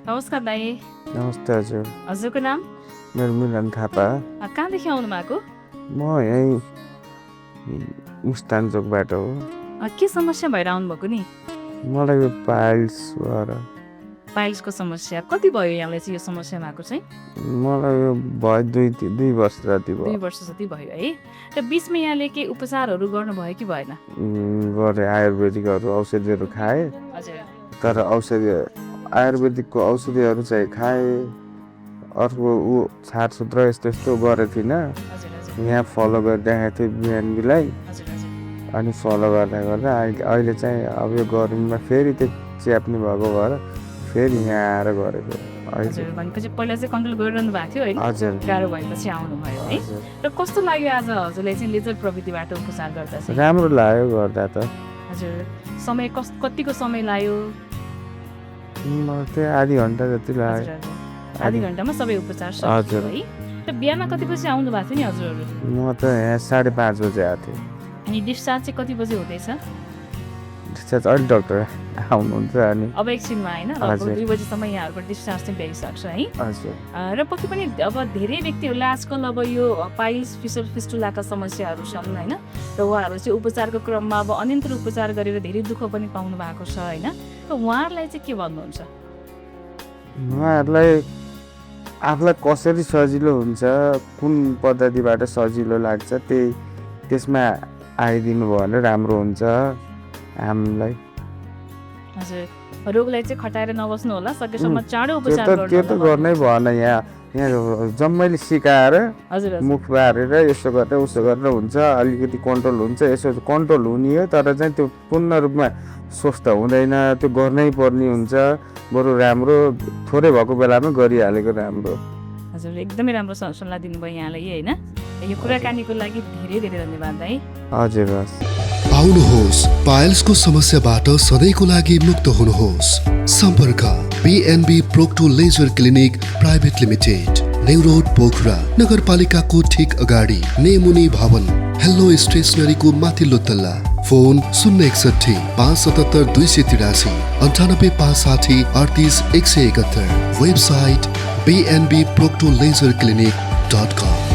नमस्कार दाई। नमस्ते हजुर। हजुरको नाम? मेरो मिलन थापा। कहाँदेखि आउनु भएको? म यहीँ मुस्ताङ चोकबाट हो। के समस्या भएर आउनुभएको नि? मलाई यो पाइल्स भएर। पाइल्सको समस्या कति भयो यहाँलाई चाहिँ यो समस्या भएको चाहिँ? मलाई यो भयो दुई वर्ष जति भयो। 2 वर्ष जति भयो है। र बिचमा यहाँले के उपचारहरू गर्नुभयो कि भएन? गरेँ, आयुर्वेदिकहरू औषधिहरू खाएँ। हजुर। तर आयुर्वेदिकको औषधिहरू चाहिँ खाएँ। अर्को छारसूत्र यस्तो यस्तो गरेको थिइनँ। हजुर हजुर। यहाँ फलो गरिरहेको थिएँ बिहानलाई। हजुर हजुर। अनि फलो गर्दा अहिले चाहिँ अब यो गर्मीमा फेरि त्यो च्याप्ने भएको भएर फेरि यहाँ आएर गरेको अहिले। हजुर, भनेपछि पहिला चाहिँ कन्ट्रोल गरिरहनु भएको थियो होइन? हजुर। गाह्रो भएपछि आउनुभयो है। हजुर। र कस्तो लाग्यो आज हजुरलाई चाहिँ लेजर प्रविधिबाट उपचार गर्दा चाहिँ? राम्रो लाग्यो गर्दा त। हजुर। समय कतिको समय लाग्यो? त्यही आधी घन्टा जति लाग्यो। हजुर हजुर। आधी घन्टामा सबै उपचार सकियो हजुर। है। र बिहान कति बजी आउनु भएको थियो नि हजुरहरू? म त यहाँ 5:30 बजे आएको थिएँ। अनि डिस्चार्ज चाहिँ कति बजी हुँदैछ? डिस्चार्ज अहिले डक्टर आउनुहुन्छ अनि। अब एकछिनमा होइन, लगभग 2 बजीसम्म यहाँहरूको डिस्चार्ज चाहिँ भइसक्छ है। हजुर। र पक्कै पनि अब धेरै व्यक्तिहरूलाई आजकल अब यो पाइल्स फिस्टुलाका समस्याहरू छन् होइन, र उहाँहरू चाहिँ उपचारको क्रममा अब अनियन्त्र उपचार गरेर धेरै दुःख पनि पाउनु भएको छ होइन। र उहाँहरूलाई चाहिँ के भन्नुहुन्छ? उहाँहरूलाई आफूलाई कसरी सजिलो हुन्छ, कुन पद्धतिबाट सजिलो लाग्छ त्यसमा आइदिनु भयो भने राम्रो हुन्छ हामीलाई। हजुर, रोगलाई चाहिँ खटाएर नबस्नु होला, सकेसम्म चाँडो उपचार गर्नु त्यो त गर्नै भएन। यहाँ जम्मैले सिकाएर हजुर हजुर। मुख बारेर यसो गरेर उसो गरेर हुन्छ, अलिकति कन्ट्रोल हुन्छ, यसो कन्ट्रोल हुने हो। तर चाहिँ त्यो पूर्ण रूपमा स्वस्थ हुँदैन, त्यो गर्नै पर्ने हुन्छ। बरु राम्रो थोरै भएको बेलामा गरिहालेको राम्रो। हजुर, एकदमै राम्रो सल्लाह दिनुभयो यहाँलाई होइन। यो कुराकानीको लागि धेरै धेरै धन्यवाद है। हजुर हस्। आउनुहोस्, पाइल्सको समस्याबाट सधैँको लागि मुक्त हुनुहोस्। सम्पर्क BNB procto laser clinic private limited, New Road Pokhara, नगरपालिकाको ठीक अगाडि, नेमुनी भवन, हेलो स्टेसनरीको माथिल्लो तल्ला। फोन 061 577 283 98 560 38 171। Website bnbproctolaserclinic.com।